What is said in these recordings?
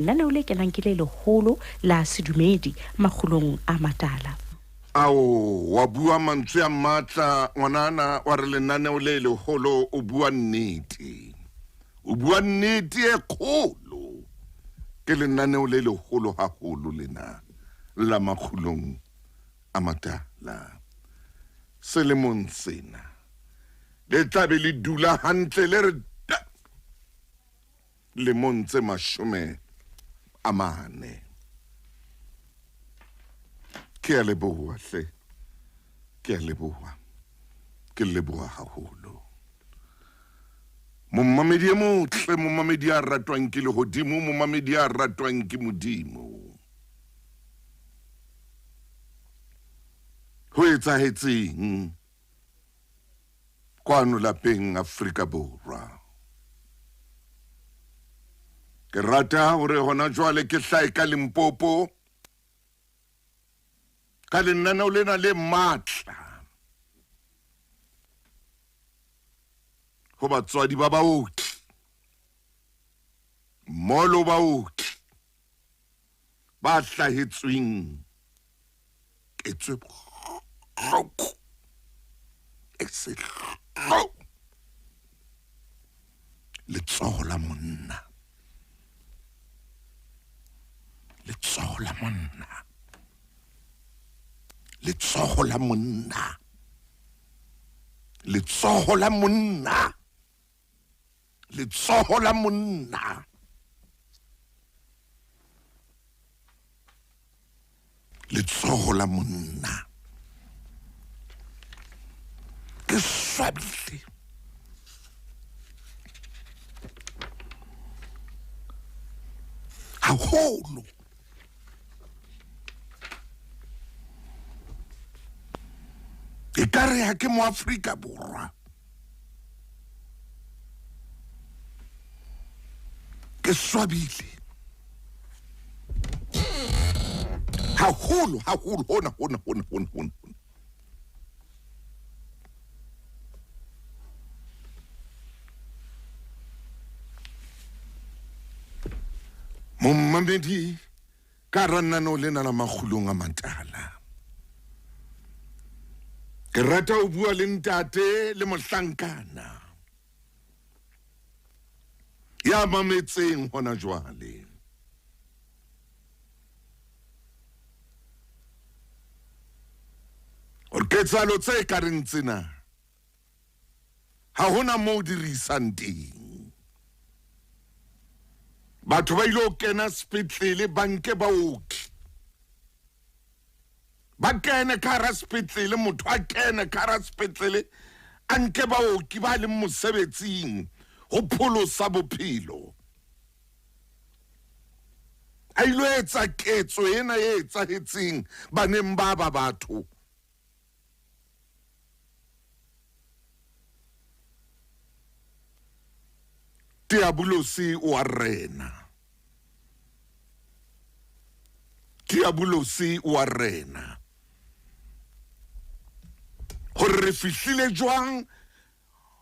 Lenaneo le kenang ke le leholo la sedumedi makgulong a matala. Ao, wa bua mantswe a matla ngwanana, wa re lenaneo le leholo, o bua nnete. O bua nnete e kgolo. Ke lenaneo le leholo haholo lena la makgulong a matala. Selemong sena le tla be le dula hantle le re lemong tse 40. Ke a leboha hle, ke a leboha, ke leboha haholo. Momamedi e motle, momamedi a ratwang ke lehodimo, momamedi a ratwang ke Modimo. Ho etsahetseng kwano lapeng Afrika Borwa? Ke rata hore hona jwale ke hlahe ka Limpopo ka lenaneo lena le matla ho batswadi ba baoki, molo baoki ba hlahetsweng ketswe bohloko e sehloho, letsoho la monna, letsoho la monna, letsoho la monna, letsoho la monna, letsoho la monna. Letsoho la monna. Ke swabile. Haholo. Ekare ha ke Moafrika Borwa. Ke swabile haholo haholo hona hona hona hona hona. Momamedi ka hara lenaneo lena la makgulong a matala, ke rata ho bua le ntate le mohlankana ya mametseng hona jwale. Hore ketsahalo tse ka reng tsena ha hona moo di re isang teng. Batho ba ile ho kena sepetlele, ba nke baoki, ba kene ka hara sepetlele, motho a kene ka hara sepetlele a nke baoki ba leng mosebetsing ho pholosa bophelo. A ilo etsa ketso ena e etsahetseng baneng ba ba batho. Diabolosi o a rena. Diabolosi o a rena. Hore re fihlile jwang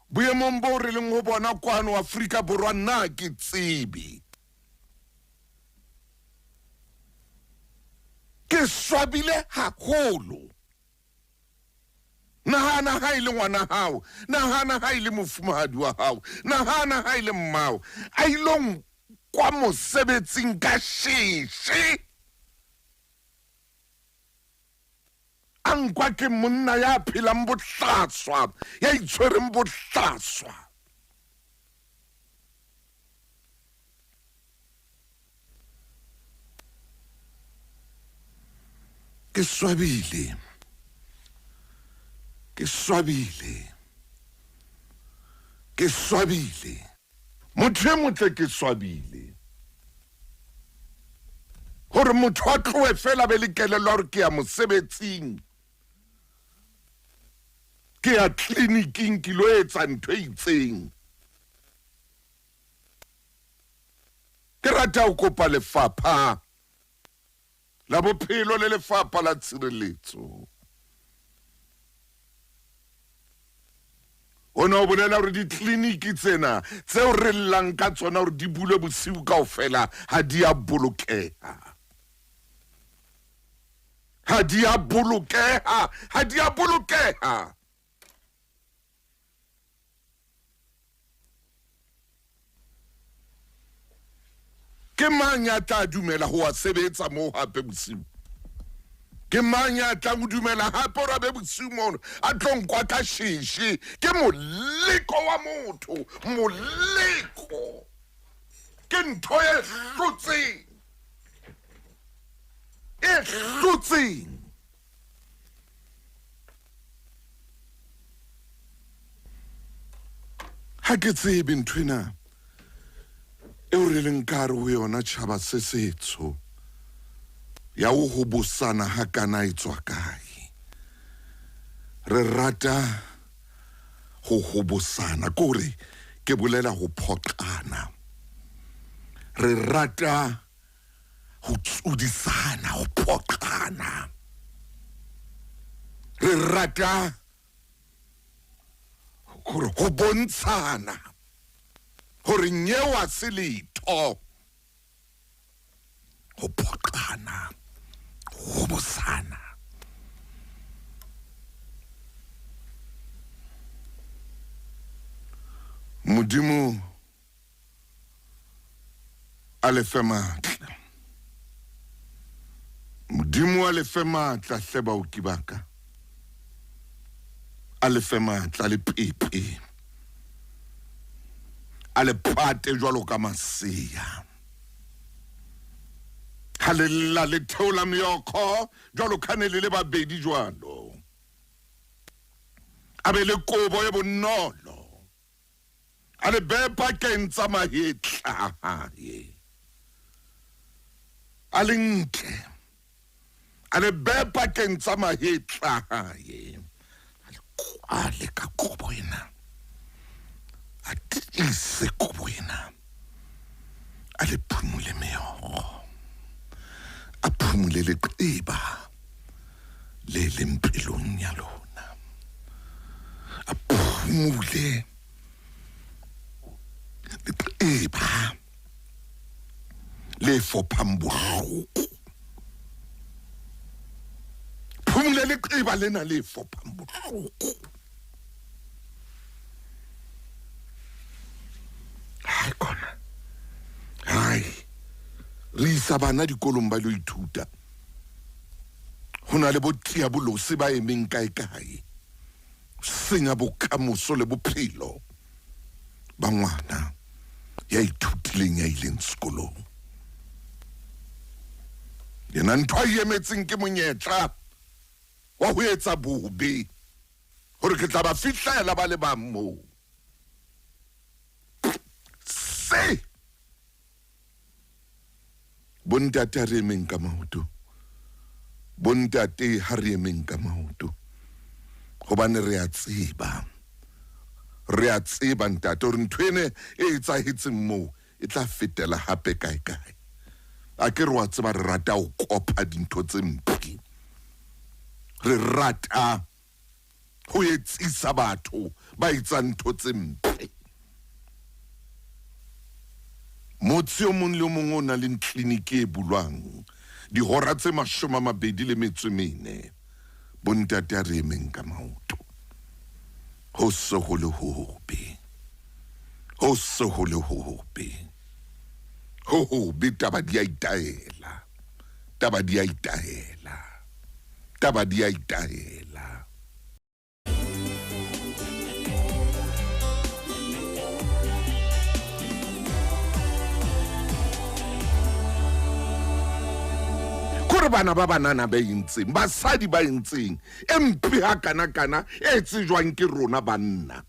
boemong boo re leng ho bona kwano Afrika Borwa, nna ke tsebe. Ke swabile haholo. Nahana ha e le ngwana hao, nahana ha e le mofumahadi wa hao, nahana ha e le mmao a ilo nkwa mosebetsing ka sheshe. A nkwa ke monna ya phelang bohlaswa, ya itshwereng bohlaswa. Ke swabile, ke swabile, ke swabile. Motho e motle, ke swabile hore motho a tlohe fela be le kelello hore ke ya mosebetsing, ke ya tleliniking, ke lo etsa ntho e itseng. Ke rata ho kopa lefapha la bophelo le lefapha la tshireletso. Hona ho bolela hore ditleliniki tsena tseo re llang ka tsona hore di bulwe bosiu kaofela ha di a bolokeha. Ha di a bolokeha, ha di a bolokeha. Ke mang ya tla dumela ho a sebetsa moo hape bosiu? Ke mang ya tlang ho dumela hape hore a be bosiu mono a tlo nkwa ka sheshe? Ke moleko wa motho, moleko. Ke ntho e hlotseng, e hlotseng. Ha ke tsebe nthwena eo re leng ka hare ho yona tjhaba se setsho ya ho hobosana ha kana e tswa kae. Re rata ho hobosana, ke hore ke bolela ho phoqana. Re rata ho tsodisana, ho phoqana. Re rata hore ho bontshana hore nyeo a se letho. Ho phoqana, ho hobosana. Modimo a le fe matla. Modimo a le fe matla hle baoki ba ka. A le fe matla le pepe. A le pate jwalo ka masea. Ha le lla le theola meokgo jwalo ka ne le le babedi jwalo. A be le kobo e bonolo. A le behe pakeng tsa mahetla a hae. A le nke. A le behe pakeng tsa mahetla a hae. A le kwale ka kobo ena. A tiise kobo ena. A le phumule meokgo. A phumule leqeba le leng pelong ya lona. A phumule leqeba le fophang bohloko. Phumule leqeba lena le fophang bohloko. Hai kona. Hai. Re isa bana dikolong ba lo ithuta. Ho na le bo diabolose ba emeng kae kae. Senya bokamoso le bophelo ba ngwana ya ithutileng ya ileng sekolong. Yena ntho a e emetseng ke monyetla wa ho etsa bobe, hore ke tla ba fihlela ba le bang moo. Se bontate ha re emeng ka maoto, bontate ha re emeng ka maoto, hobane re a tseba, re a tseba ntate hore ntho ene e etsahetseng moo e tla fetela hape kae kae. A ke re wa tseba re rata ho kopa dintho tse mpe, re rata ho etsisa batho ba etsang ntho tse mpe. Motse o mong le o mong o nang le tleliniki e bulwang dihora tse 24, bontate a re emeng ka maoto. Ho se ho le hobe, ho se ho le hobe, ho hobe. Taba di a itaela, taba di a itaela, taba di a itaela. Kore bana ba banana ba entseng, basadi ba entseng e mpe ha kana-kana e tsejwang ke rona banna.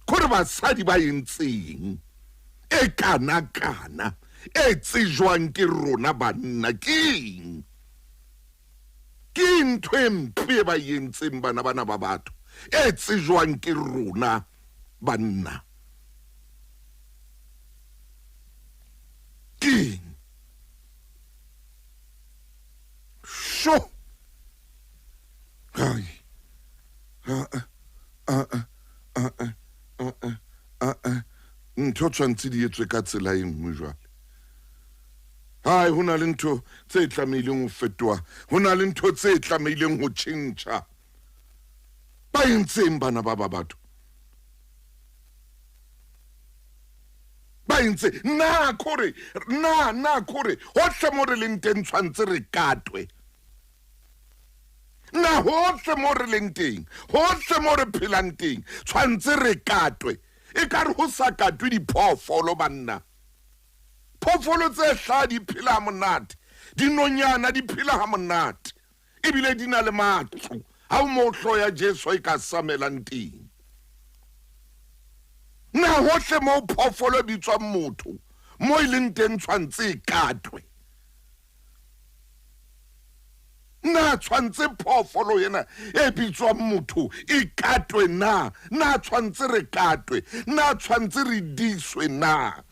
Kore basadi ba entseng e kana-kana e tsejwang ke rona banna keng? Ke ntho e mpe e ba entseng bana bana ba batho e tsejwang ke rona banna. Keng? Sho! Hai. Ha a a. Dintho tshwantse di etswe ka tsela e nngwe jwale. Hai, ho na le ntho tse tlamehileng ho fetoha, ho na le ntho tse tlamehileng ho tjhentjha. Ba entseng bana ba ba batho? Ba entse na kore na na kore hohle mo re leng teng tshwantse re katwe. Na hohle mo re leng teng, hohle mo re phelang teng tshwantse re katwe. E ka re ho sa katwe diphoofolo banna. Phoofolo tse hlaha di phela ha monate, dinonyana di phela ha monate, ebile di na le matlo. Ha o mo hloho ya Jesu e ka samelang teng. Na hohle moo phoofolo e bitswang motho, mo e leng teng tshwantse e katwe. Na tshwantse phoofolo ena e bitswang motho e katwe na? Na tshwantse re katwe? Na tshwantse re diswe na?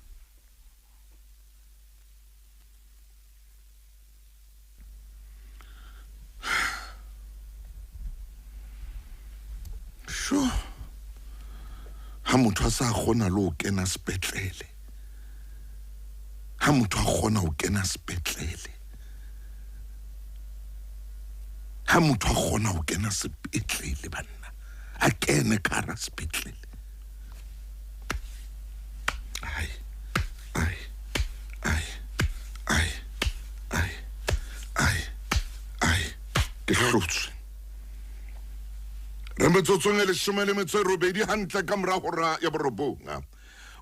Sho. Ha motho a sa kgona le ho kena sepetlele. Ha motho a kgona ho kena sepetlele. Ha motho a kgona ho kena sepetlele banna. A kene ka hara sepetlele. Ai, ai, ai, ai, ai, ai, ai. Ke hlotswe. Re metsotsong e leshome le metso e robedi hantle ka mora hora ya borobong.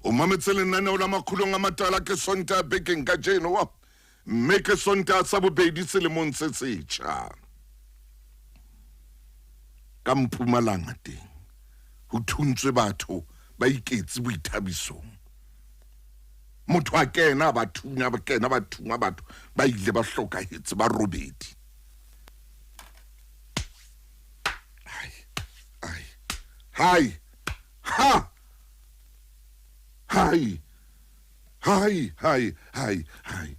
O mametse lenaneo la Makgulong a Matala ke Sontaha bekeng kajeno, mme ke Sontaha sa bobedi selemong se setjha. Ka Mpumalanga teng ho thuntswe batho ba iketse boithabisong. Motho a kena ba thunya, ba kena ba thungwa batho ba ile ba hlokahetse ba robedi. Ai, ai, hai, ha, hai, hai, hai, hai, hai.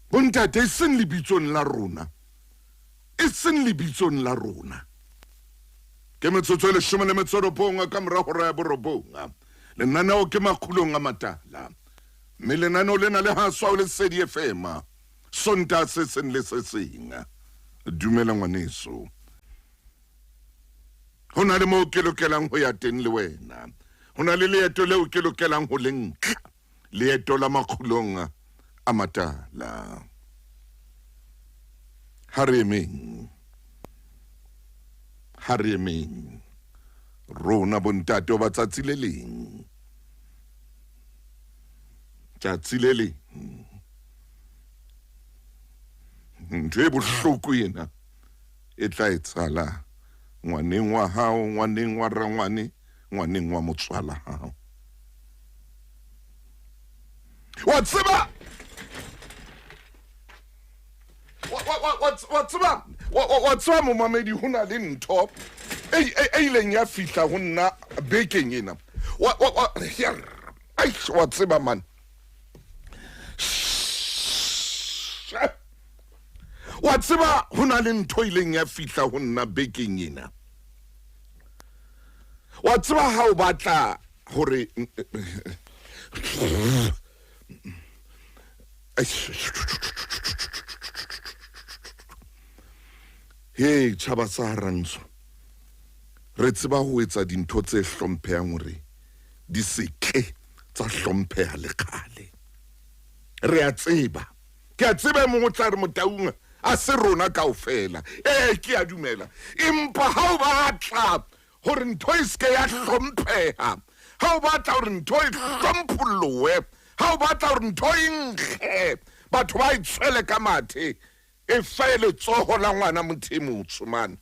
Bontate, e seng lebitsong la rona, e seng lebitsong la rona. Ke metsotso e leshome le metso robong ka mora hora ya borobong. Lenaneo ke Makgulong a Matala, mme lenaneo lena le haswa ho Lesedi FM Sontaha se seng le se seng. Dumela ngwaneso. Ho na le moo ke lokelang ho ya teng le wena. Ho na le leeto leo ke lokelang ho le nka. Leeto la Makgulong a Matala. Ha re emeng. Ha re emeng. Rona bontate ba tsatsi le leng. Tsatsi le leng. Ntho e bohloko ena e tla etsahala ngwaneng wa hao, ngwaneng wa rangwane, ngwaneng wa motswala hao. Wa tseba wa tseba wa tseba momamedi ho na le ntho e ileng ya fihla ho nna bekeng ena. Wa wa wa tseba man. Wa tseba ho na le ntho e ileng ya fihla ho nna bekeng ena. Wa tseba ha o batla hore Hey tjhaba sa Rantsho, re tseba ho etsa dintho tse hlomphehang hore di se ke tsa hlompheha le kgale. Re a tseba. Ke a tseba e mong o tla re Motaung a se rona kaofela. Ee, ke a dumela. Empa ha o batla hore ntho e se ke ya hlompheha, ha o batla hore ntho e hlompholloe, ha o batla hore ntho e nkge, batho ba e tshwele ka mathe, e fe letsoho la ngwana motho e motsho mane.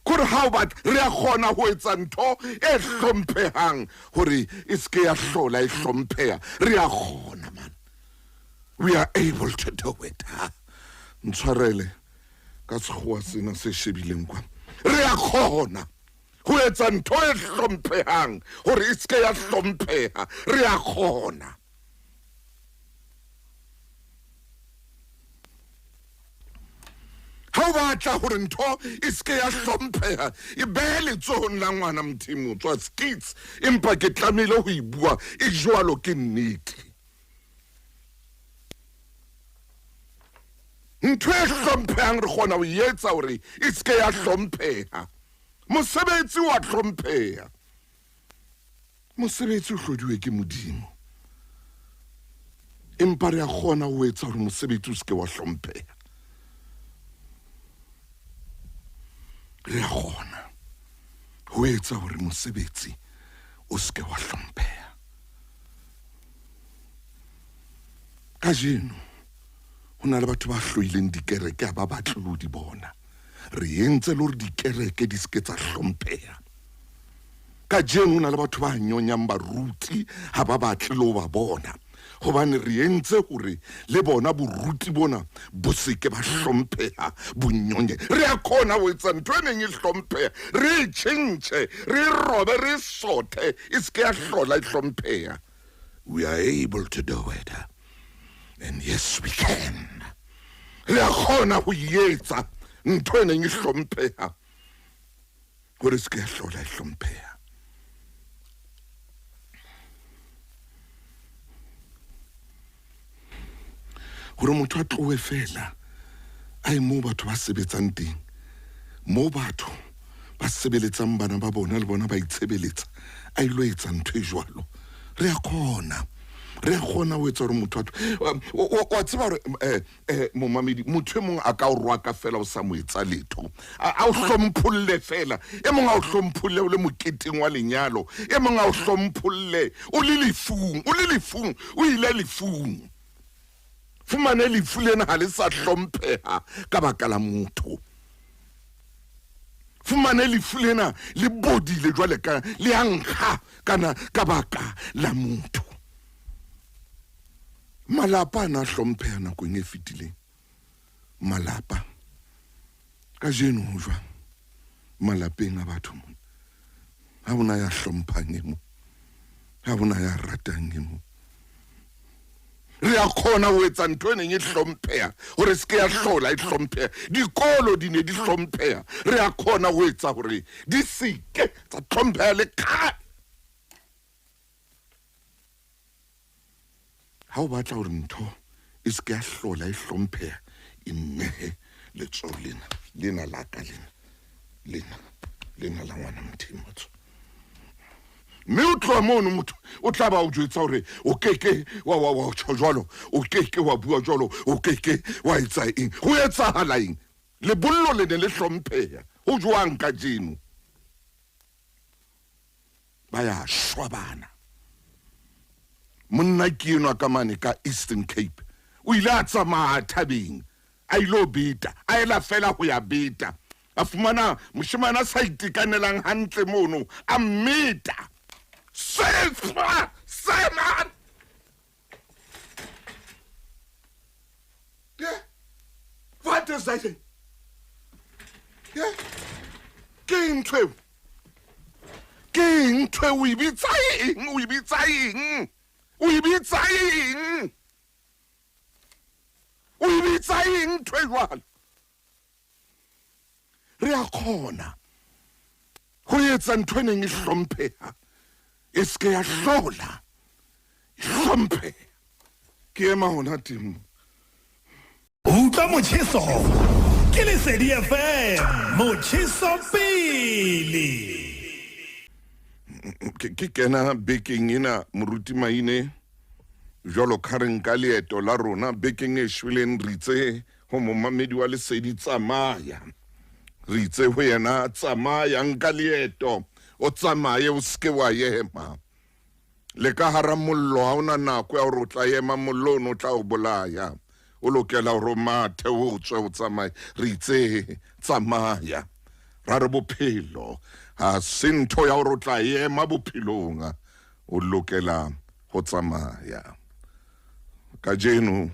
Kore ha o batla, re a kgona ho etsa ntho e hlomphehang hore e se ke ya hlola e hlompheha. Re a kgona man. We are able to do it. Ha. Ntshwarele ka sekgowa sena se shebileng kwa. Re a kgona ho etsa ntho e hlomphehang hore e se ke ya hlompheha. Re a kgona. Ha Ha o batla hore ntho e se ke ya hlompheha, e behe letsohong la ngwana Modimo tswa skits, empa ke tlamehile ho e bua e jwalo, ke nnete. Ntho e hlomphehang re kgona ho e etsa hore e se ke ya hlompheha. Mosebetsi wa hlompheha. Mosebetsi o hlodiwe ke Modimo. Empa re a kgona ho etsa hore mosebetsi o se ke wa hlompheha. Re a kgona ho etsa hore mosebetsi o se ke wa hlompheha. Kajeno ho na le batho ba hloileng dikereke, ha ba batle ho di bona. Re entse le hore dikereke di se ke tsa hlompheha. Kajeno ho na le batho ba nyonyang baruti, ha ba batle le ho ba bona, hobane re entse hore le bona boruti bona bo se ke ba hlompheha, bo nyonye. Re a kgona ho etsa ntho e neng e hlompheha, re e tjhentjhe, re e robe, re e sothe, e se ke ya hlola e hlompheha. We are able to do it, and yes we can. Re a kgona ho e etsa ntho e neng e hlompheha gore se ke ya hlola e hlompheha. Gore motho a tlohe fela a ye moo batho ba sebetsang teng, moo batho ba sebeletsang bana ba bona le bona ba itshebeletsa, a ilo etsa ntho e jwalo. Re a kgona, re a kgona ho etsa gore motho a wa tseba gore momamedi, motho e mong a ka o rwaka fela o sa mo etsa letho, a o hlompholle fela. E mong a o hlompholle o le moketeng wa lenyalo, e mong a o hlompholle o le lefung, o le lefung, o ile lefung. Fumane lefu lena ha le sa hlompheha ka baka la motho. Fumane lefu lena le bodile jwale ka le a nkga kana ka baka la motho. Malapa a na hlompheha nakong e fetileng. Malapa kajeno ho jwang malapeng a batho mona? Ha hona ya hlomphang e mong, ha hona ya ratang e mong. Re a kgona ho etsa ntho e neng e hlompheha hore se ke ya hlola e hlompheha. Dikolo di ne di hlompheha, re a kgona ho etsa hore di se ke tsa hlompheha le kgale. Ha o batla hore ntho e se ke ya hlola e hlompheha, e nnehe letsoho lena, lena la ka lena, lena, lena la ngwana Mothemotso. Mme o tloha mono, motho o tla ba o jwetsa hore o keke wa, wa, wa tjho jwalo, o keke wa bua jwalo, o keke wa etsa eng. Ho etsahala eng? Lebollo le ne le hlompheha. Ho jwang kajeno? Ba ya shwa bana. Monna ke enwa ka mane ka Eastern Cape, o ile a tsamaya thabeng a ilo beta, a ela fela ho ya beta, a fumana moshemane a sa itekanelang hantle mono, a mmeta. Sefa sema. Yeah. What is that? Yeah. Ke ntho eo. Ke ntho eo o e bitsa eng? O e bitsa eng? O e bitsa eng? O e bitsa eng ntho e jwalo? Re a kgona ho etsa ntho e neng e hlompheha e se ke ya hlola e hlompheha. Ke ema hona teng. Utlwa motjheso ke Lesedi FM, motjheso pele. Ke kena bekeng ena moruti Maine, jwalo ka re nka leeto la rona bekeng e shweleng, re itse ho momamedi wa Lesedi, tsamaya. Re itse ho yena, tsamaya, nka leeto, o tsamaye, o seke wa ema. Le ka hara mollo ha ona nako ya hore o tla ema, mollo ono o tla o bolaya. O lokela hore o mathe, o tswe, o tsamaye. Re itse tsamaya. Ra re bophelo ha se ntho ya hore o tla ema bophelong, o lokela ho tsamaya. Kajeno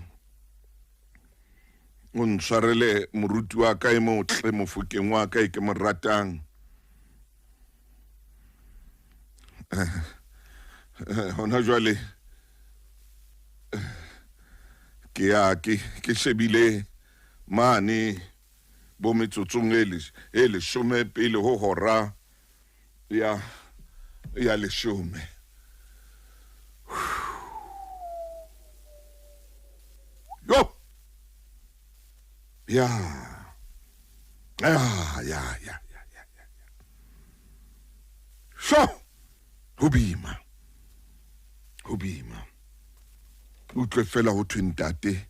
o ntshwarele moruti wa ka e motle, mofokeng wa ka e ke mo ratang. Hona jwale ke ya ke shebile mane Bo metsotsong e leshome pele ho hora ya leshome. Yo! Ya. Ya, ya, ya, ya, ya, ya. Sho! Ho boima. Ho boima. Utlwe fela ho thwe ntate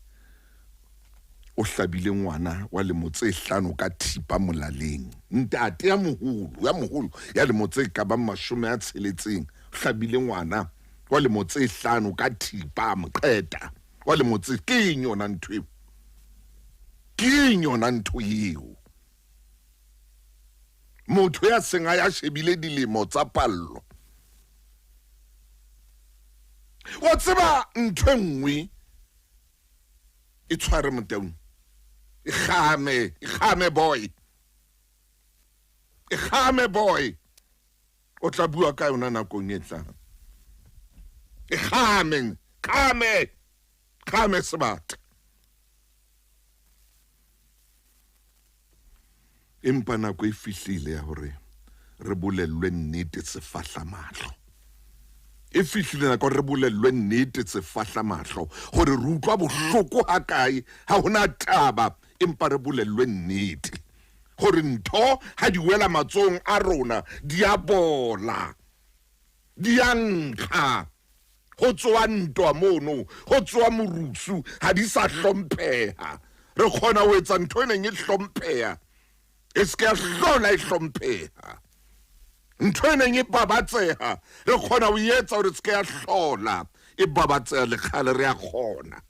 o hlabile ngwana wa lemo tse 5 ka thipa molaleng. Ntate ya moholo ya lemo tse ka bang 60, hlabile ngwana wa lemo tse 5 ka thipa moqeta. Wa lemo tse ke eng yona ntho eo? Ke eng yona ntho eo? Motho ya seng a ya shebile dilemo tsa pallo. Wa tseba ntho e nngwe e tshware motaung. E kgame boy. E kgame boy. O tla bua ka yona nakong e tlang. E kgame, kgame, kgame sebata. Empa nako e fihlile ya hore re bolellwe nnete sefahla mahlo. E fihlile nako re bolellwe nnete sefahla mahlo hore re utlwa bohloko ha kae, ha hona taba, empa re bolellwe nnete hore ntho ha di wela matsohong a rona di a bola, di a nkga. Ho tsoa ntwa mono, ho tsoa morusu, ha di sa hlompheha. Re kgona ho etsa ntho e neng e hlompheha, e se ke ya hlola e hlompheha. Ntho e neng e babatseha, re kgona ho etsa hore se ke ya hlola e babatseha le kgale, re a kgona.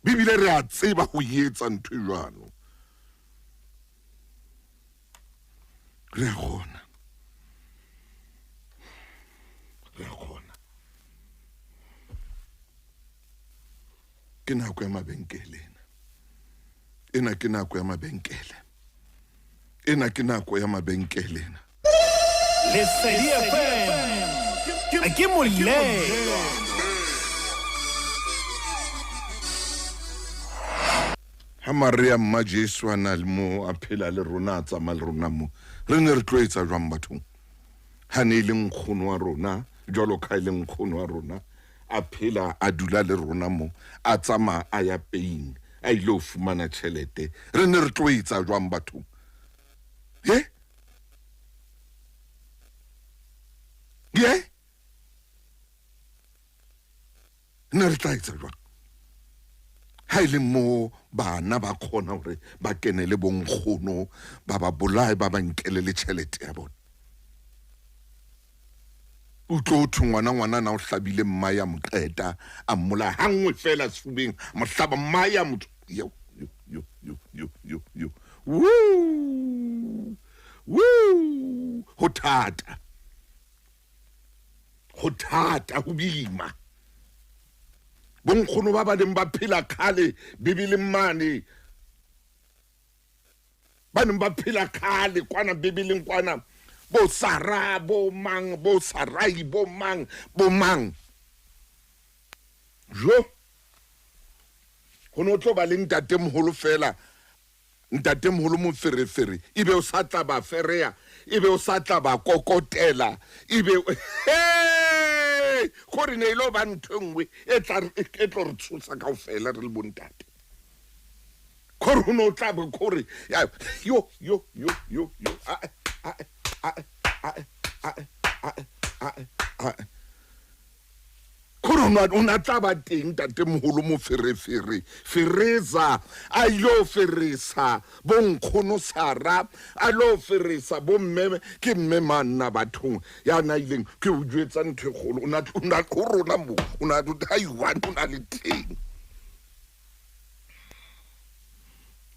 Bibile re a tseba ho etsa ntho e jwalo. Re a kgona. Re a kgona. Ke nako ya mabenkele ena. Ena ke nako ya mabenkele. Ena ke nako ya mabenkele ena. Lesedi FM ke molelo. Ha Maria mma Jesu a na le mo a phela le rona, a tsamaya le rona mo, re ne re tlo etsa jwang bathong? Ha ne e le nkgono wa rona, jwalo ka e le nkgono wa rona, a phela a dula le rona mo, a tsamaya a ya paying, a ile ho fumana tjhelete, re ne re tlo etsa jwang bathong? Ye? Ye? Ne re tla etsa jwang? Ha e le mo bana ba kgona hore ba kene le bonkgono, ba ba bolaye, ba ba nkele le tjhelete ya bona. O tlo thwe ngwana na o hlabile mma ya moqeta, a mmolaya hanngwe fela sefubeng, mohlaba mma ya motho. Yo, yo, yo, yo, yo, yo, yo. Woo! Woo! Ho thata. Ho thata, ho boima. Bonkgono ba ba neng ba phela kgale Bibeleng mane, ba neng ba phela kgale kwana Bibeleng kwana, bo Sara, bo mang, bo Sarai, bo mang, bo mang. Jo, ho no tlo ba le ntatemoholo fela, ntatemoholo moferefere, ebe o sa tla ba fereya, ebe o sa tla ba kokotela, ebe he gore ne ile ba ntho nngwe e tla e tlo re tshosa kaofela re le bontate. Gore ho no tla bo gore yo yo yo yo yo a a a a a a a gore o na tla ba teng ntatemoholo moferefere, fereza a ilo feresa bonkgono Sara, a lo feresa bomme, ke mme manna bathong ya na ileng ke o jwetsa ntho e kgolo, o na go rona mo, o na ha i-one, o na le teng.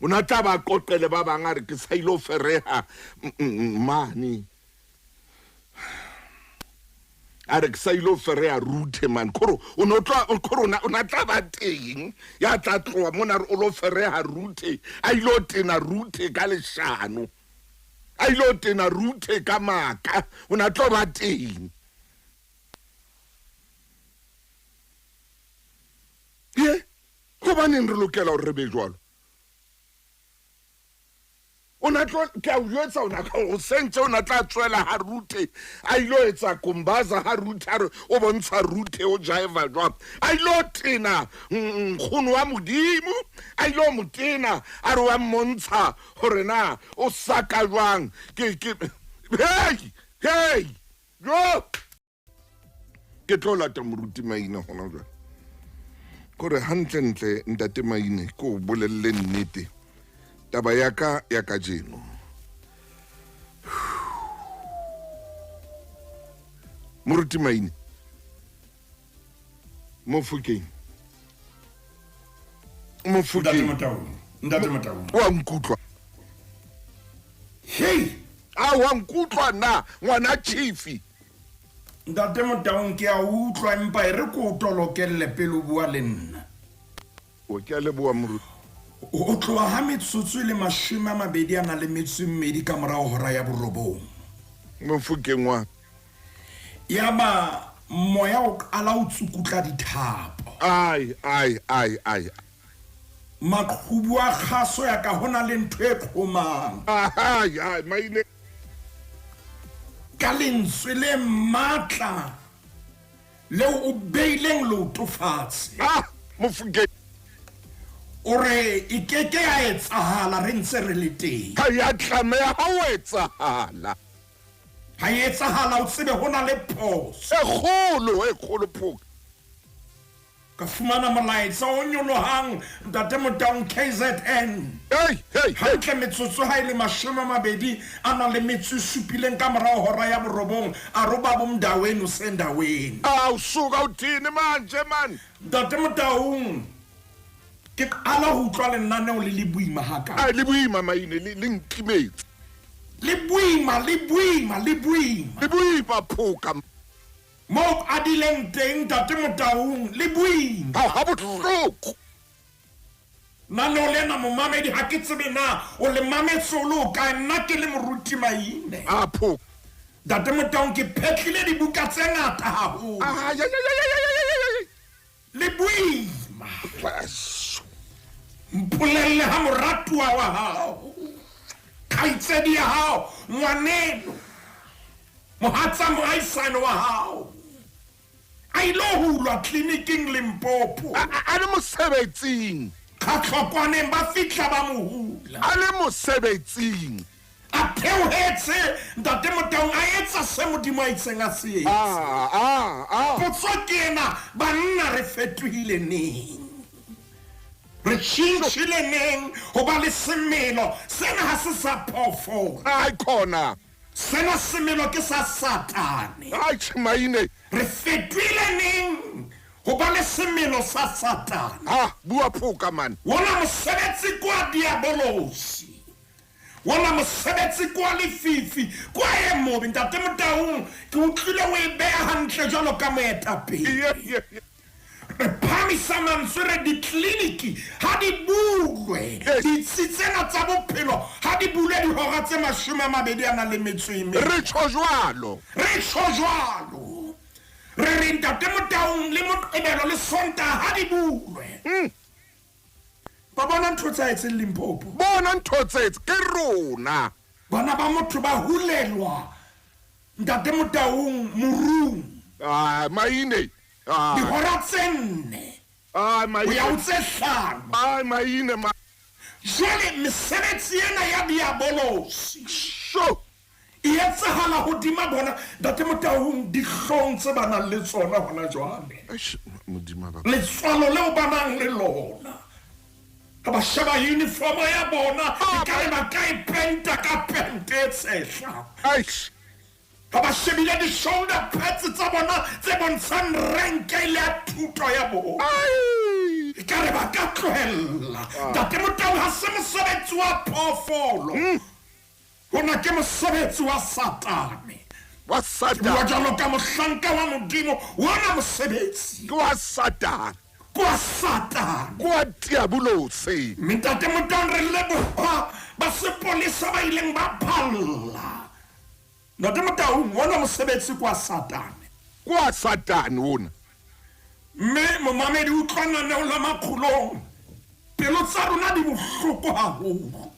O na tla ba qoqele ba bang a re ke sa ilo fereha mane. A re ke sa ilo fereha Ruthe man, kgore o no tla kgore o na tla ba teng ya tla tloha mona re o lo fereha Ruthe, a ilo tena Ruthe ka leshano, a ilo tena Ruthe ka maka, o na tlo ba teng. Ye, hobaneng re lokela hore re be jwalo? tlo ke a o jwetsa ona o sentse o na tla tswela ha Ruthe a ilo etsa kumbaza ha Ruthe a re o bontsha Ruthe o jiva jwang a ilo tena nkgono wa Modimo a ilo mo tena a re wa mmontsha hore na o saka jwang ke hey hey yo ke tlo lata moruti Maine hona jwale kore hantlentle ntate Maine ko bolelle nnete taba ya ka ya kajeno moruti Maine Mofokeng Ntate Motaung wa nkutlwa hey a wa nkutlwa na ngwana chifi Ntate Motaung ke a utlwa empa e re ko o tolokelle pele o bua le nna. O ke a leboha moruti. O tloha ha metsotso e le 22 ka morao hora ya 9. Mofokeng wa Yaba moya o qala o tsukutla dithapo. Ai ai ai ai. Maqhubu a kgaso ya ka hona le ntho e qhomang. Ai ai Maine. Ka lentswe le matla leo o beileng leoto fatshe. Ah, Mofokeng. O re e keke ya etsahala re ntse re le teng. Ha ya tlameha ho etsahala. Ha e etsahala o tsebe ho na le phoso. E kgolo phoso. Ka fumana molaetsa o nyolohang Ntate Motaung KZN. Hey hey hantle metsotso ha e le 27 ka morao hora ya 9 a roba bomndaweni o sendaweni. Ah usuka uthini manje man? Ntate Motaung ke qala ho utlwa lenaneo le le boima haka. Ai le boima Maine le nkimetse. Le boima le boima le boima. Le boima phoka. Mo adileng teng Ntate Motaung le boima. Ha bohloko. Nano lena momamedi ha ke tsebe na o le mametse o le o kae, nna ke le moruti Maine. Ah phoka. Ntate Motaung ke phetlile dibuka tse ngata haholo. Ah ya ya ya ya ya. Le boima. Mpolelle ha moratuwa wa hao, kgaitsedi ya hao, ngwaneno, mohatsa moahisane wa hao a ilo hulwa tleliniking Limpopo. A le mosebetsing. Kgatlhokwaneng ba fihla ba mo hula. A le mosebetsing. A theohetse Ntate Motaung a etsa se Modimo a itseng a se etse. Potso ke ena, banna re fetohile neng? Re tjhentjhile neng ho ba le semelo sena ha se sa phoofolo. Ai khona. Sena semelo ke sa Satane. Ai Maine. Re fetohile neng ho ba le semelo sa Satane? Ah, bua phoka man. Wona mosebetsi kwa diabolosi. Wona mosebetsi kwa lefifi, kwa e mobe. Ntate Motaung ke utlwile o e beha hantle jwalo ka moetapele. Re phamisa mantswe re ditleliniki ha di bulwe. Ditsi tsena tsa bophelo ha di bulwe dihora tse 24. Re tjho jwalo. Re tjho jwalo. Re re Ntate Motaung le Moqebelo le Sontaha ha di bulwe. Ba bona ntho tsa etseng Limpopo. Bona ntho tse ke rona. Bana ba motho ba hulelwa Ntate Motaung morung. Ah Maine. Dihora tse 4. Ah Maine. Ho ya ho tse 5. Ah Maine ma. Jwale mesebetsi ena ya diabolosi. Sho. E etsahala hodima bona Ntate Motaung dihlong tse ba nang le tsona hona jwale. Eish Modimo ba. Letswalo leo ba nang le lona. Ha ba sheba uniform ya bona, e ka re ba ka e penta ka pente e tshehla. Eish. Ha ba shebile di-shoulder pads tsa bona tse bontshang renke le ya thuto ya bona. Ai. E ka re ba ka tlohella. Ntate Motaung ha se mosebetsi wa phoofolo. Hona ke mosebetsi wa Satane. Wa Satane. Bua jwalo ka mohlanka wa Modimo, wona mosebetsi. Ke wa Satane. Kwa Satane. Kwa diabolosi. Mme Ntate Motaung re leboha ba sepolesa ba ileng ba phalla. Ntate Motaung wona mosebetsi kwa Satane. Kwa Satane wona. Mme momamedi utlwa lenaneo la Makgolong. Pelo tsa rona di bohloko haholo.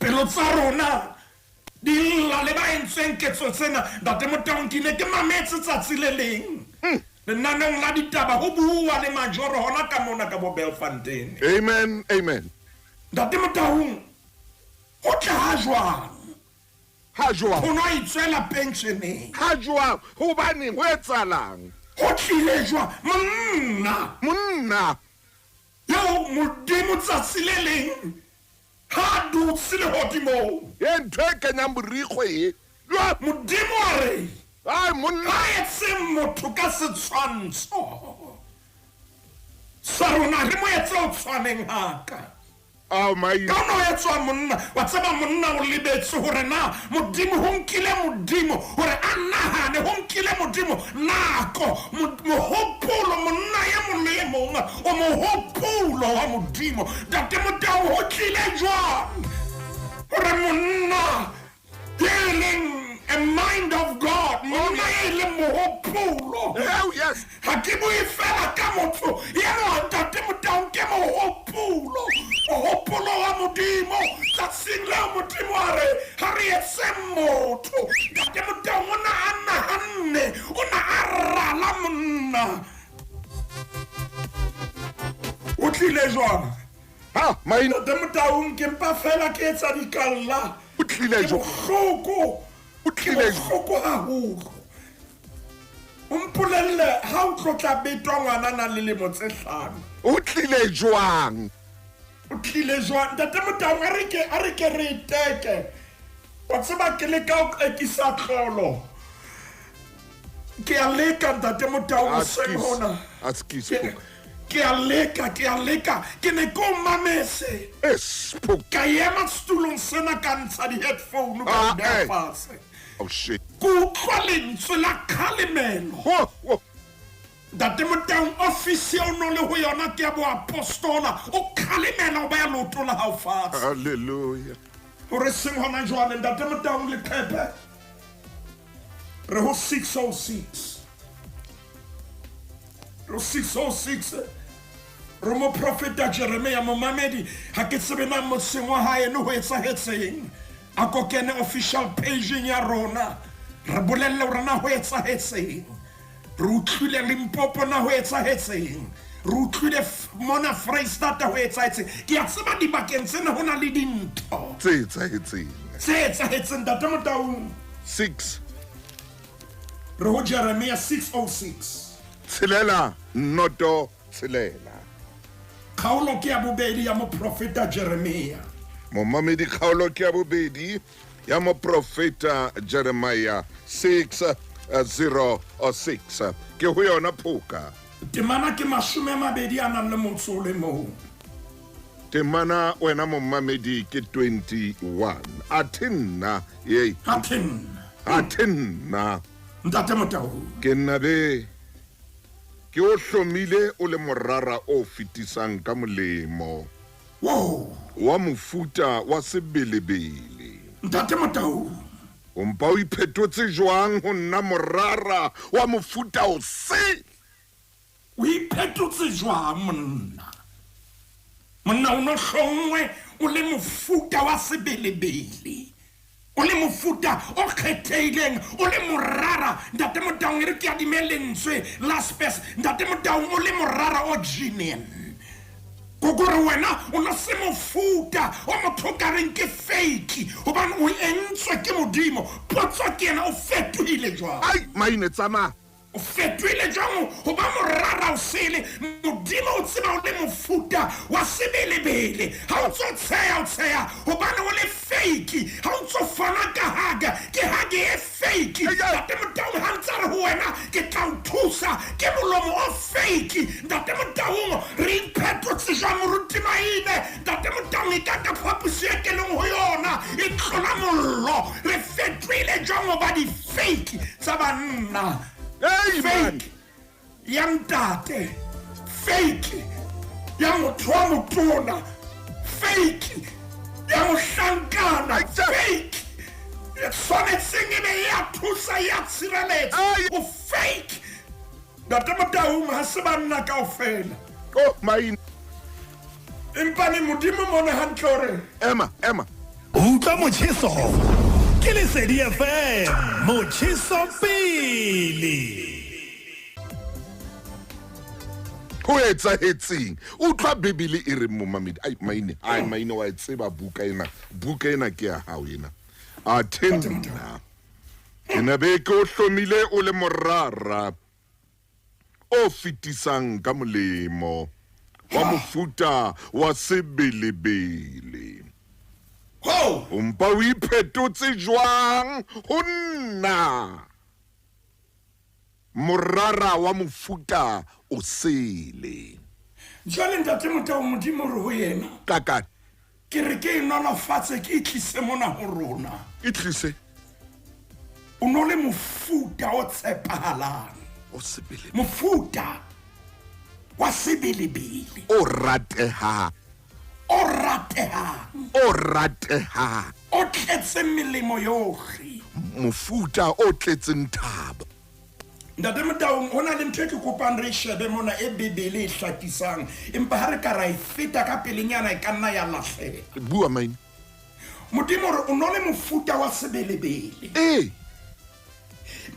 Pelo tsa rona di lla le ba entsweng ketso tsena. Ntate Motaung, ke ne ke mametse tsatsi le leng lenaneong la ditaba ho bua le majoro hona ka mona ka bo Belfontein. Amen, amen. Ntate Motaung, ho tla ha jwang? Ha jwang? Ho no itswela pensioneng. Ha jwang? Hobaneng ho etsahalang? Ho tlile jwang? Monna. Monna. Eo Modimo tsatsi le leng ha a dutse lehodimong. E ntho e kenyang borikgwe e. Jwang? Modimo a re, Ai monna. Ha etseng motho ka setshwantsho sa rona, re mo etse o tshwaneng haka. Ao maina. Ka no etswa monna, wa tseba monna o lebetse hore na Modimo ho nkile Modimo hore a nahane, ho nkile Modimo nako, mohopolo, monna e mong le e mong o mohopolo wa Modimo. Ntate Motau, ho tlile jwang hore monna e leng a mind of God, monna e leng mohopolo? Oh, yes. Ha ke bue fela ka motho enwa, Ntate Motau, ke mohopolo, mohopolo wa Modimo. Tsatsing leo Modimo a re ha re etse motho, Ntate Motau o na a nahanne, o na a rala monna. O tlile jwang? Ha, maina. Ntate Motaung, ke mpa fela ke etsa dikalla. O tlile Ke jwang? bohloko. O tlile Ke bohloko haholo. O mpolelle ha o tlo tla betwa ngwana a nang le lemo tse 5. O tlile jwang? O tlile jwang? Ntate Motaung, a re ke, a re ke re e teke. Wa tseba ke leka ho qekisa tlolo. Ke a leka, Ntate Motaung, hoseng hona. Askies. Ke a leka, ke a leka. Ke ne ke o mametse. Yes, Phoka. Ka ema setulong sena ka ntsha di-headphone ka Ah, di beha eh. fatshe. Oh shit. Ke utlwa lentswe la kgalemelo. Ho, ho. Ntate Motaung, office eo no le ho yona ke ya boapostola. O kgalemela o beha leoto la hao fatshe. Hallelujah. Hore seng hona jwale, Ntate Motaung, leqephe. Re ho 606. Re ho 606. Re mo profeta Jeremia, momamedi, ha ke tsebe na motseng wa hae no ho etsahetseng. A ko kene official page-eng ya rona. Re bolelle hore na ho etsahetseng. Re utlwile Limpopo na ho etsahetseng. Re utlwile mona Freistata ho etsahetseng. Ke a tseba dibakeng tsena ho na le dintho Tse etsahetseng. Tse etsahetseng, Ntate Motaung. 6. Re ho Jeremia 606. Tshelela noto tshelela. Kgaolo ke ya bobedi ya moprofeta Jeremia. Momamedi, kgaolo ke ya bobedi ya moprofeta Jeremia 606. Ke ho yona phoka. Temana ke 22 a nang le motso o le mong. Temana wena momamedi ke 21. Athe nna, yei. Athe nna. Athe nna. Ntate Motaung. Ke nna be ke o hlomile o le morara o fetisang ka molemo. Wow. Wa mofuta wa sebelebele. Ntate Motaung. O mpa o iphetotse jwang ho nna morara wa mofuta o se? O iphetotse jwang monna? Monna o no hlongwe o le mofuta wa sebelebele. O le mofuta o kgethehileng, o le morara. Ntate Motaung, e re ke adime lentswe la space. Ntate Motaung, o le morara o genuine. Kokore wena o no se mofuta o motho o ka reng ke fake, hobane o entswe ke Modimo. Potso ke yena, o fetohile jwang? Ai, maine tsamaya. O fetohile jwang ho ba morara o sele? Modimo o tseba o le mofuta wa sebelebele. Ha o ntso tsheya, o tsheya hobane o le fake. Ha o ntso fana ka haga, ke haga e fake. Ntate Motaung ha ntsa re ho wena ke tla o thusa, ke molomo o fake. Ntate Motaung, re iphetotse jwang moruti Maine? Ntate Motaung, e ka ka phaposi e ke leng ho yona e tlola mollo. Re fetohile jwang ho ba di-fake tsa banna? Hey, man. Fake ya ntate, fake ya motho wa motona, fake ya mohlankana, fake e tshwanetseng e be ya thusa, ya tshireletsa. O fake. Ntate Motaung, ha se banna kaofela. Oh, maine. Empa ne Modimo mona hantle hore Ema, ema. Utlwa Utlwa motjheso ke Lesedi FM, motjheso pele. Ho etsahetseng? Utlwa Bibele e reng momamedi. Ai maine, ai maine wa e tseba buka ena. Buka ena ke ya hao ena. Athe nna ke ne be ke o hlomile o le morara o fetisang ka molemo wa mofuta wa sebelebele. Ho! O mpa o iphetotse jwang ho nna? Morara wa mofuta o sele. Jwale Ntate Motao, Modimo o re ho yena, Kaka. Ke re ke e nolofatse, ke e tlise mona ho rona. E tlise. O no le mofuta o tshepahalang. O sebele. Mofuta wa sebelebele. O ratehang. O ratehang. O ratehang. O tletseng melemo yohle. Mofuta o tletseng thabo. Ntate Motaung, ho na le ntho e ke kopang re e shebe mona e Bibele e hlakisang, empa ha re ka ra e feta ka pelenyana e ka nna ya lahleha. Bua maine. Modimo o re o no le mofuta wa sebelebele. Ee.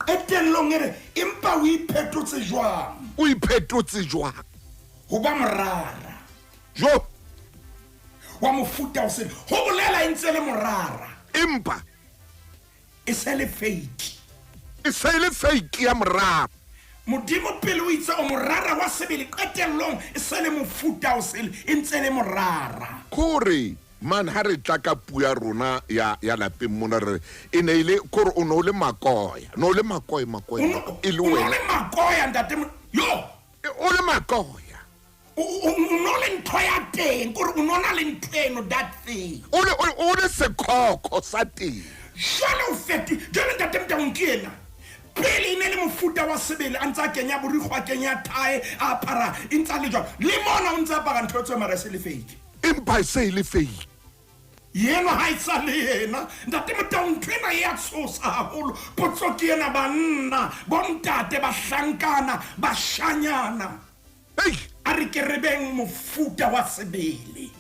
Qetellong e re, empa o iphetotse jwang? O iphetotse jwang? Ho ba morara. Jo! Wa mofuta o sele. Ho bolela e ntse le morara. Empa. E se le fake. E se le fake ya morara. Modimo pele o itse o morara wa sebele, qetellong e se le mofuta o sele, e ntse le morara. Kore man ha re tla ka puo ya rona ya ya lapeng mona re e ne e le kore o ne o le makoya, no le makoya makoya e le O no wena. le makoya ntate yo. O le makoya. O no le ntho ya teng, kore o no na le ntho eno, that thing. O le o le sekhokho sa teng. Jwale o fetu, jwale ntate Motaung ke ena. Pele e ne le mofuta wa sebele, a ntse a kenya borikgwe, a kenya thae, a apara, e ntse a le jwalo. Le mona o ntse apara ntho tseo mara e se le fake. Empa e se e le fake. Yena ha e sa le yena. Ntate Motaung, ntho ena e a tshosa haholo. Potso ke ena, banna, bontate, bahlankana, bashanyana. Hei! A re ke re beng mofuta wa sebele.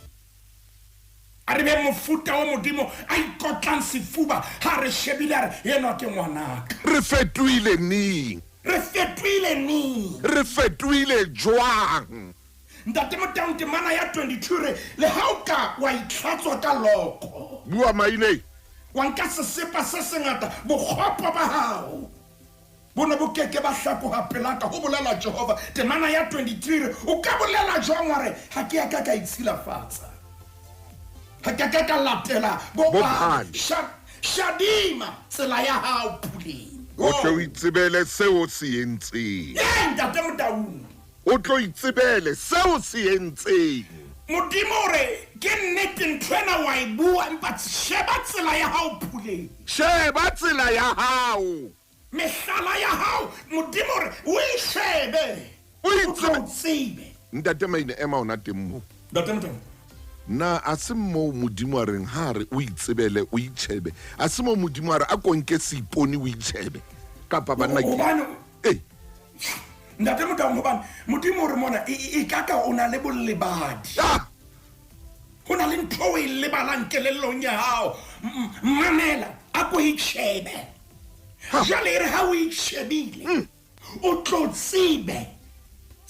A re beng mofuta o Modimo a ikotlang sefuba ha a re shebile a re, Enwa ke ngwanaka. Re fetohile neng? Re fetohile neng? Re fetohile jwang? Ntate Motaung, temana ya 22 re, Le ha o ka wa itlhatswa ka loko. Bua maine. Wa nka sesepa se sengata, bokgopo ba hao bo ne bo ke ke ba hlakoha pela ka, ho bolela Jehova. Temana ya 23 re, O ka bolela jwang wa re, Ha ke a ka ka itshilafatsa, ha ke a ka ka latela bo Baale. Shadima tsela ya hao puleng. O tle o itsebele seo o se entseng. Ee, Ntate Motaung. O tlo itsebele seo se entseng. Modimo o re, Ke nnete ntho ena wa e bua, empa sheba tsela ya hao puleng. Sheba tsela ya hao. Mehlala ya hao, Modimo o re, o e shebe. O O tlo o tsebe. Ntate Maine, ema hona teng moo. Ntate Motaung. Na a se moo Modimo a reng ha a re o itsebele, o itjhebe? A se moo Modimo a re a ko nke seipone o itjhebe? Kapa banna ke. Hobane. Ee. Ntate Motaung, hobane Modimo o re mona e, e, e ka ka o na le bolebadi. Ah! Ho na le ntho o e lebalang kelellong ya hao. Mamela, a ko itjhebe. Jwale e re ha o itjhebile, o tlo tsebe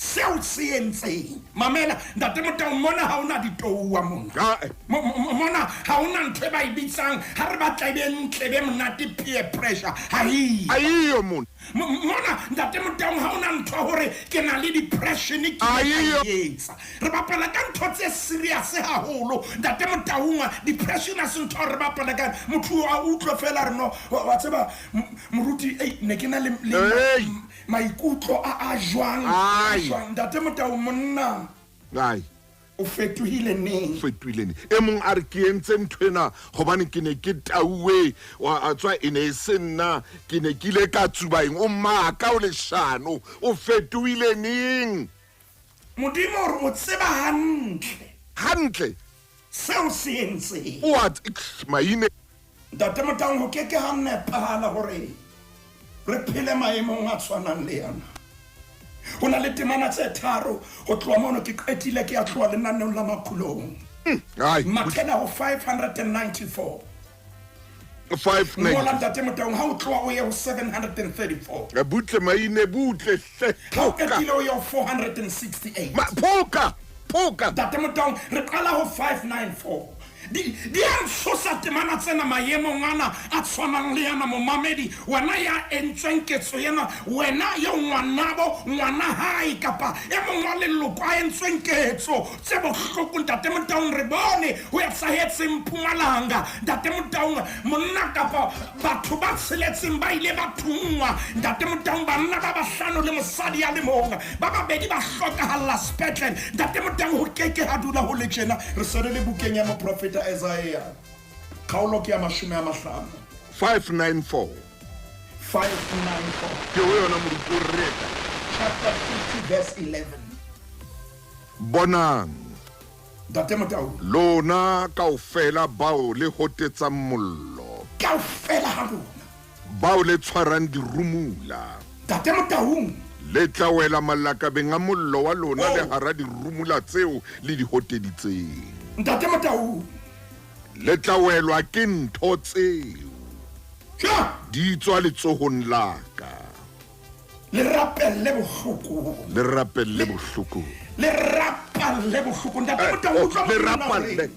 seo se entseng. Mamela, Ntate Motaung, mona ha ona ditouwa mona. Ah, eh. Mona ha ona ntho e ba e bitsang ha re batla e be ntle, e be monate, peer pressure. Ha eyo. Ha eyo mona. Mona Ntate Motaung ha ona ntho ya hore ke na le depression ke ile ka e etsa. Re bapala ka ntho tse serious haholo Ntate Motaung, depression ha se ntho ya hore re bapala ka yona. Motho a utlwe feela a re no wa tseba moruti ei ne ke na le le maikutlo a a jwang a jwang. Ntate Motaung monna. Ai. O fetohile neng? Fetohile neng? E mong a re ke entse ntho ena gobane ke ne ke tauwe, wa a tswa e ne e se nna, ke ne ke ile ka tsuba eng. O maaka, o leshano. O fetohile neng? Modimo o re o tseba hantle. Hantle. Seo se entseng. O a maine. Ntate Motaung, ho ke ke ha nepahala hore re phele maemong a tshwanang le ana. Ho na le temana tse tharo ho tloha mono ke qetile ke a tloha lenaneong la makhulong. Ai. Mathela ho 594. 594. Ngola ntate Motaung, ha o tloha o ye ho 734. Butle maine butle hle. Ha o qetile o ye ho 468. Phoka, phoka. Ntate Motaung, re qala ho 594. Di a ntshosa temana tsena maemong ana a tshwanang le yana momamedi, wena ya entsweng ketso ena, wena yo ngwanabo, ngwana hae kapa e mong wa leloko a entsweng ketso tse bohloko. Ntate Motaung, re bone ho etsahetseng Mpumalanga. Ntate Motaung, monna kapa batho ba tsheletseng ba ile ba thunngwa. Ntate Motaung, banna ba bahlano le mosadi ya le mong, ba babedi ba hlokahalla sepetlele. Ntate Motaung, ho keke ha dula ho le tjena. Re se re le bukeng ya moprofeta Isaiah, kgaolo ke ya 50. 594. 594. Ke ho yona moruti o reka. Chapter 50 verse 11. Bonang. Ntate Motaung. Lona kaofela bao le hotetsang mollo. Kaofela ha lona. Bao le tshwarang dirumula. Ntate Motaung. Le tla wela malakabeng a mollo wa lona le hara dirumula tseo le di hoteditseng. Ntate Motaung. Le tla welwa ke ntho tseo. Di tswa letsohong la ka. Le rapelle bohloko. Le rapelle bohloko. Le rapalle bohloko. Ntate Motaung, utlwa Le rapalle.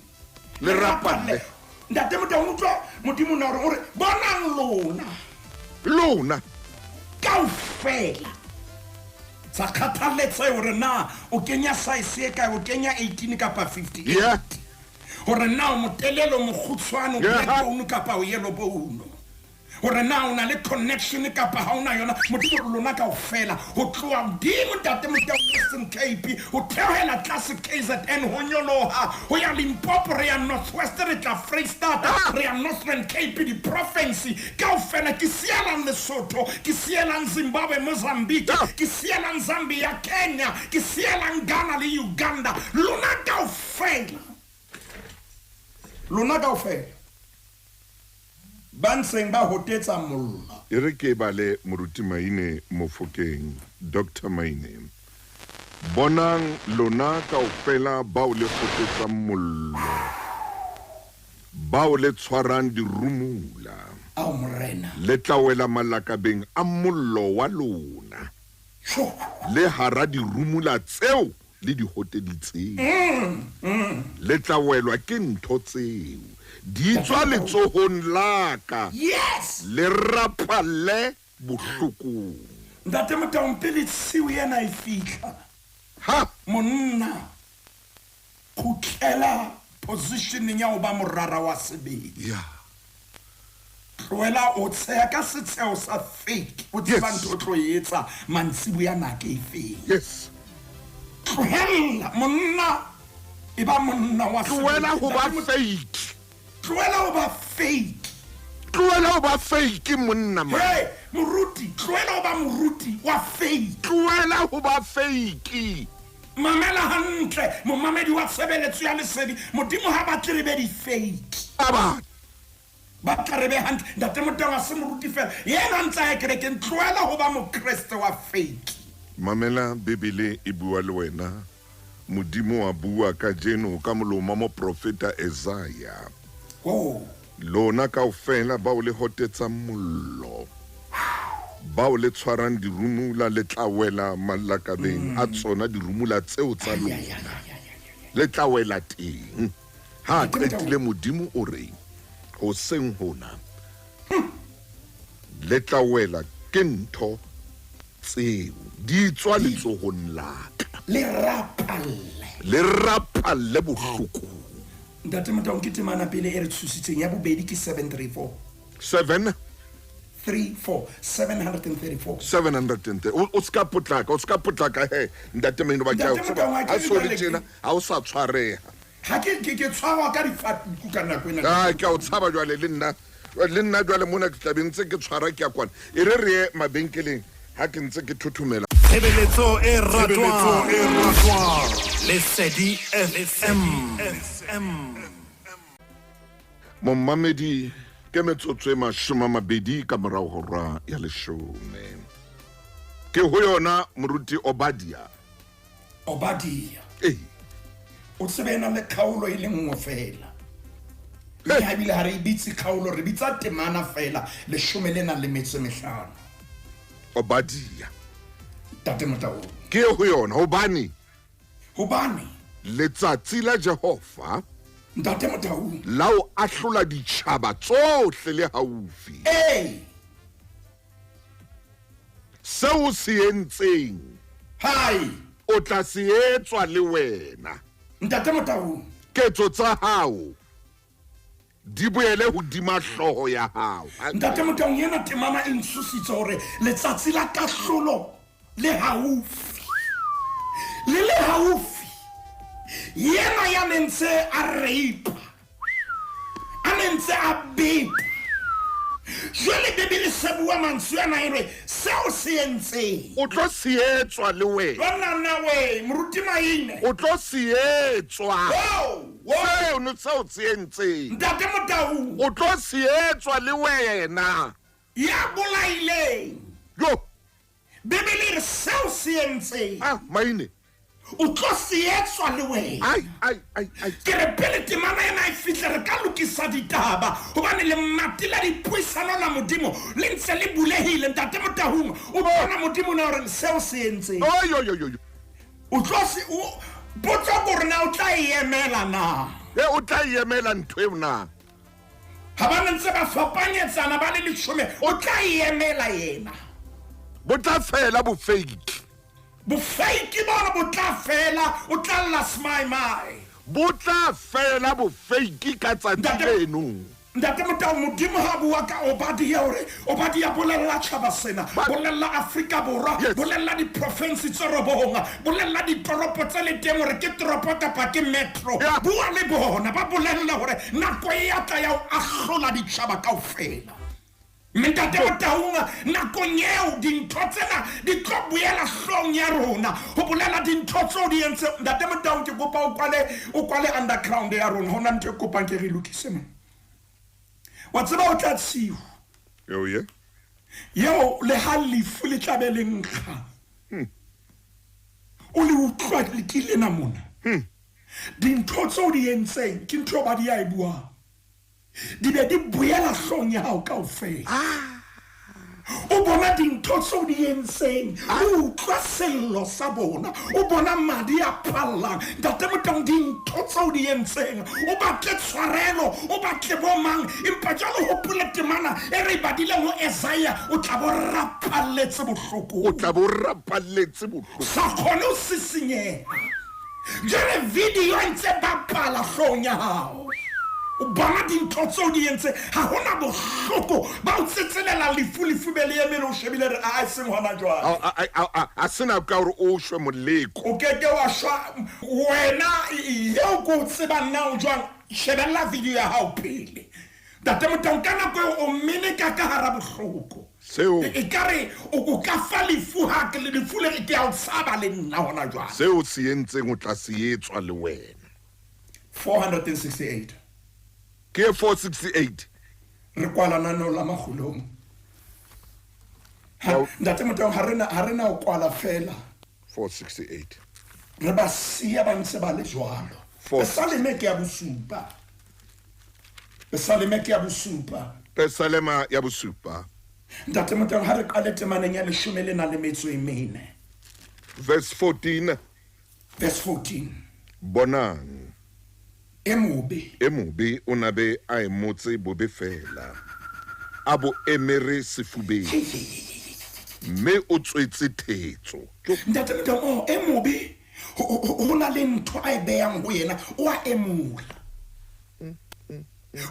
Le rapalle. Ntate Motaung, utlwa Modimo na hore o re bonang lona. Lona. Kaofela. Sa kgathaletse hore na o kenya size e kae, o kenya 18 kapa 58. Yeah. Hore na o motelele, o mokgutshwane, o black bone kapa o yellow bone. Hore na o na le connection kapa ha o na yona. Modimo lona kaofela ho tloha hodimo Ntate Motaung Western Cape, ho theohela tlase KZN, ho nyoloha ho ya Limpopo, re ya North West, re tla Freistata, re ya Northern Cape, di-province kaofela. Ke sielang Lesotho, ke sielang Zimbabwe, Mozambique, ke sielang Zambia, Kenya, ke sielang Ghana le Uganda. Lona kaofela, lona kaofela ba ntseng ba hotetsa mollo. E re ke bale moruti Maine Mofokeng, Dr. Maine. Bonang lona kaofela bao le hotetsang mollo, bao le tshwarang dirumula. Ao morena. Le tla wela malakabeng a mollo wa lona. Le hara dirumula tseo le di hoteditseng. Le tla welwa ke ntho tseo. Di tswa letsohong la ka. Yes. Le rapalle bohlokong. Ntate Motaung, pele tshiu ena e fihla. Ha monna kgutlela positioneng ya ho ba morara wa sebele. Yeah. Tlohela o tsheha ka setsheho sa fake. O tseba ntho o tlo e etsa mantsiboya na ke efeng. Yes. Tlohella monna e ba monna wa sebele. Tlohela ho ba fake. Tlohela ho ba fake. Tlohela ho ba fake monna man. Hey, moruti, tlohela ho ba moruti wa fake. Tlohela ho ba fake. Mamela hantle, momamedi wa tshebeletso ya lesedi. Modimo ha batle re be di fake. Aba. Ba tla re be hantle. Ntate Motaung ha se moruti fela. Yena ntse a ya kerekeng, tlohela ho ba mokreste wa fake. Mamela Bibele e bua le wena. Modimo wa bua kajeno ka molomo wa moprofeta Isaiah. Oh. Lona kaofela bao le hotetsang mollo, bao le tshwarang dirumula, le tla wela malakabeng a tsona dirumula tseo tsa lona. Le tla wela teng. Ha qetile Modimo o re hoseng hona le tla wela ke ntho tseo di tswa letsohong la ka. Le rapalle. Le rapalle bohlokong. Ntate Motaung, ke temana pele e re tshositseng. Ya bobedi ke 734. 7 34. 734. 730. O ska potlaka, o ska potlaka he. Ntate Maine ba ke Ntate Motaung, ha ke a so le lebale tjena, ha o sa tshwareha. Ha ke tshwarwa ka difatuku ka nako ena. Ah, ke a o tshaba jwale le nna. Le nna jwale mona ke tla be ntse ke tshwara ke ya kwana. E re re ye mabenkeleng ha ke ntse ke thothomela. Tshebeletso e ratwang. Lesedi FM. Momamedi ke metsotso e 20 ka morao hora ya 10. Ke ho yona moruti Obadia. Obadia. Eh. O tsebe ena le kgaolo e le nngwe fela. Mme ha ebile ha re e bitse kgaolo, re bitsa temana fela, leshome le nang le metso e mehlano. Obadia. Ntate Motaung. Ke ye ho yona, hobane. Hobane. Letsatsi la Jehova. Ntate Motaung. La ho ahlola ditjhaba tsohle le haufi. Ee. Seo o se entseng. Hai. O tla se etswa le wena. Ntate Motaung. Ketso tsa hao di boele hodima hlooho ya hao. Ntate Motaung, ena temana e ntshositse hore letsatsi la kahlolo le haufi. Le le haufi. Yena ya neng ntse a rape, a neng ntse a beta. Jwale Bibele se bua mantswe ana e re seo se entseng. O tlo se etswa le wena. Banana we, moruti Maine. O tlo se etswa. Wo, wo. Seno seo se entseng. Ntate Motaung. O tlo se etswa le wena. Ya bolaileng. Yo. Bibele e re seo se entseng. Ah, Maine. O tlo se etswa le wena. Ai, ai, ai, ai. Ke re pele temana ena e fihle re ka lokisa ditaba, hobane lemati la dipuisano la Modimo le ntse le bulehile. Ntate Motaung, o bona Modimo na hore seo se entseng. Oi, oi, oi, oi. O tlo se, o, potso ke hore na o tla e emela na? E, o tla e emela ntho eo na? Ha ba ntse ba fapanyetsana ba le leshome, o tla e emela yena. Bo tla fela bofeiki. Bofeiki bona bo tla fela, o tla lla smaimai. Bo tla fela bofeiki ka tsatsi leno. Ntate Motau, Modimo ha bua ka Obadia hore Obadia bolella tjhaba sena, bolella Afrika Borwa, bolella diprofinsi tse robong, bolella ditoropo tse le teng hore ke toropo kapa ke metro. Bua le bona, ba bolella hore nako e ya tla ya ho ahlola ditjhaba kaofela. Mme Ntate Motaung, nakong eo dintho tsena di tlo boela hloohong ya rona ho bolela dintho tseo di entse. Ntate Motaung, ke kopa o kwale, o kwale underground ya rona. Ho na ntho e kopang ke re lokise mona. Wa tseba o tla tshiu. Eo ye? Eo le ha lefu le tla be le nkga. O le utlwa le kile na mona. Dintho tseo di entseng ke ntho ba di a e buang. Di be di boela hloohong ya hao kaofela. O bona dintho tseo di entseng, o utlwa sello sa bona, o bona madi a phallang. Ntate Motaung, dintho tseo di entseng, o batle tshwarelo, o batle bo mang, empa jwale hopola temana e re e badileng ho Isaiah, o tla bo rapalletse bohlokong. O tla bo rapalletse bohlokong. Sa kgone ho sisinyeha. Jwale video e ntse bapala hloohong ya hao. O bona dintho tseo di entse, ha hona bohloko ba o tsetselela lefu, lefu be le eme le o shebile re, a seng hona jwale. A sena ka hore o shwe moleko. O ke ke wa shwa wena eo ke o tsebang na o jwang, shebella video ya hao pele. Ntate Motaung, ka nako eo o mene ka ka hara bohloko. Seo. E ka re o ka fa lefu ha ke le lefu le re ke a o tshaba le nna hona jwale. Seo se entseng o tla se etswa le wena. 468. Ke 468. Re kwala naneo la makgulong. Ntate Motaung, ha rena ho kwala fela. 468. Re ba siya ba ntse ba le jwalo. Pesaleme ke ya bosupa. Pesaleme ke ya bosupa. Pesalema ya bosupa. Ntate Motaung, ha re qale temaneng ya leshome le nang le metso e mene. Verse 14. Verse 14. Bonang. E mobe. E mobe o na be a emotse bobe fela. A bo emere sefubeng. Mme o tswetse thetso. Ntate Motaung, oh, e mobe ho na le ntho a e behang ho yena, o a emola.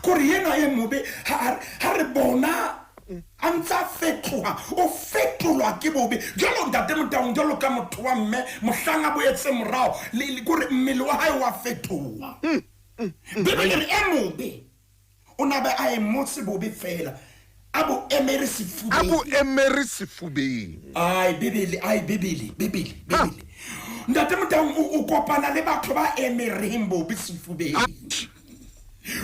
Kore yena e mobe ha re bona a ntse a fetoha, o fetolwa ke bobe. Jwalo Ntate Motaung, jwalo ka motho wa mme, mohlang a boetse morao, le kore mmele wa hae wa fetoha. Bibele e re e mobe o na be a emotse bobe fela, a bo emere sefubeng. A bo emere sefubeng. Ai, Bibele, ai, Bibele, Bibele, Bibele. Ntate Motaung, o kopana le batho ba emereng bobe sefubeng.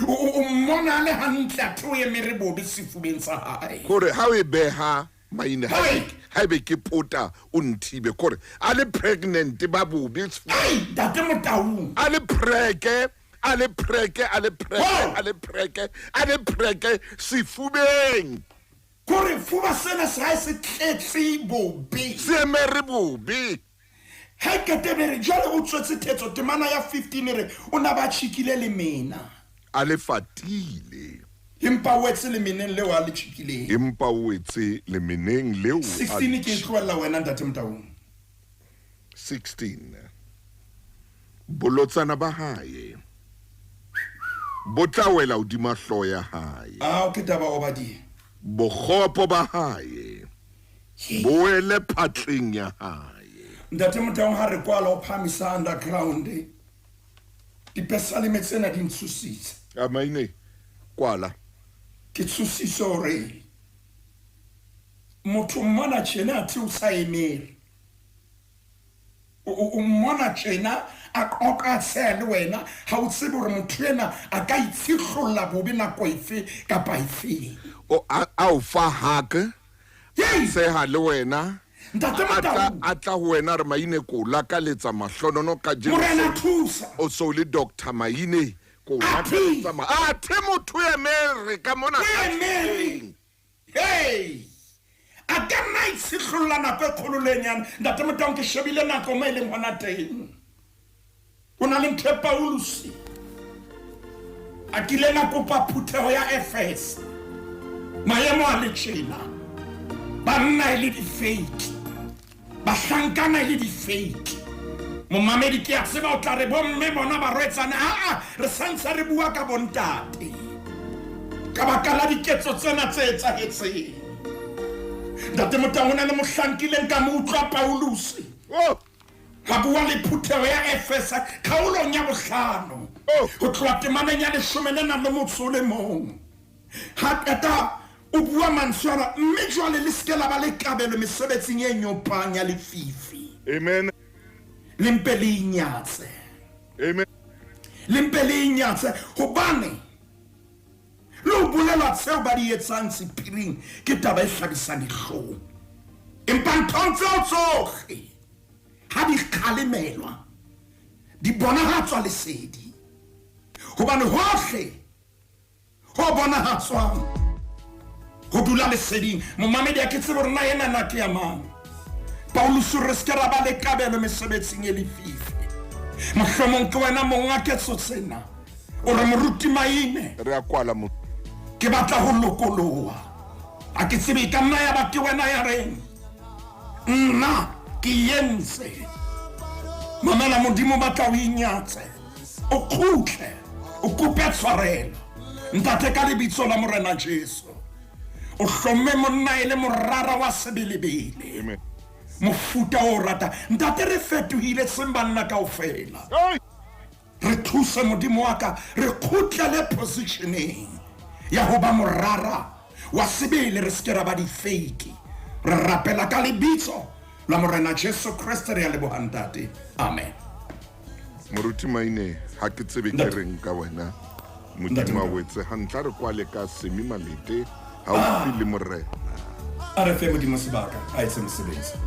O mmona le hantle a tlo emere bobe sefubeng sa hae. Kore ha o e beha maine, ha ebe ke pota o nthibe, kore a le pregnant ba bobe sefubeng. Ai, Ntate Motaung. A le preke, A le preke, a le preke, a le preke, a le preke sefubeng. Kore fuba sena se hae se tletse bobe. Se emere bobe. Ha ketebere jwale o tswetse thetso temana ya 15 re o na ba tjhikile le mena. A le fatile. Empa o wetse lemeneng leo a le tjhikileng. Empa o wetse lemeneng leo. 16 ke tlohella wena ntate Motaung. 16. Bolotsana ba hae bo tla wela hodima hlooho ya hae. Ah, ke taba o badie. Bokgopo ba hae bo wele phatleng ya hae. Ntate Motaung ha re kwala o phamisa underground. Dipesaleme tsena di ntshositse. A maine kwala. Ke tshositse hore motho mmona tjena athe o sa emele. O mmona tjena a qoqa tsheha le wena, ha o tsebe hore motho ena a ka itshihlolla bobe nako efe kapa efe. O a o fa hug. Tsheha le wena. Ntate Motaung. A tla ho wena re Maine ko lakaletsa mahlonono ka Jesu. Morena thusa. O so le Dr. Maine ko lakaletsa ma. Athe motho emere ka mona. Emere. Hey. A ka nna itshihlolla nako e kgolo le nyane. Ntate Motaung ke shebile nako mo e leng hona teng. Ho na le ntho e Paulus a kileng a kopa phutheho ya Efese. Maemo a le tjena. Banna e le di-fake, bahlankana e le di-fake. Momamedi ke a tseba o tla re bomme bona barwetsana. Aa, re santse re bua ka bontate ka baka la diketso tsena tse etsahetseng. Ntate Motaung ho na le mohlankileng ka mo utlwa Paulus. Oh. Ha bua le phutheho ya Efese kgaolong ya bohlano. Oh. Ho tloha temaneng ya leshome le nang le motso o le mong. Ha qeta o bua mantswe ana, mme jwale le seke la ba le kabelo mesebetsing e nyopang ya lefifi. Amen. Le mpe le inyatse. Amen. Le mpe le inyatse hobane le ho bolela tseo ba di etsang sephiring ke taba e hlabisang dihlong. Empa nthong tseo tsohle ha di kgalemelwa di bonahatswa lesedi, hobane hohle ho bonahatswang ho dula leseding. Momamedi a ke tsebe hore na ena na ke ya mang. Paulus re se ke ra ba le kabelo mesebetsing e lefifi. Mohlomong ke wena monga ketso tsena. O re moruti Maine. Re a kwala mo. Ke batla ho lokoloha. A ke tsebe ka nna ya ba ke wena ya reng. Nna ke entse. Mamela Modimo batla o inyatse. O kgutle, o kope tshwarelo. Ntate ka lebitso la Morena Jesu. O hlomme monna e le morara wa sebelebele. Amen. Mofuta o rata. Ntate re fetohile seng banna kaofela. Re thuse Modimo wa ka, re kgutlele positioneng ya ho ba morara wa sebele, re se ke ra ba di-fake. Re rapela ka lebitso la Morena Jesu Kreste, re a leboha ntate. Amen. Moruti Maine, ha ke tsebe ke reng ka wena. Modimo a wetse hantle, a re kwale ka Semi Malete haufi le Morena. A re fe Modimo sebaka, a etse mosebetsi.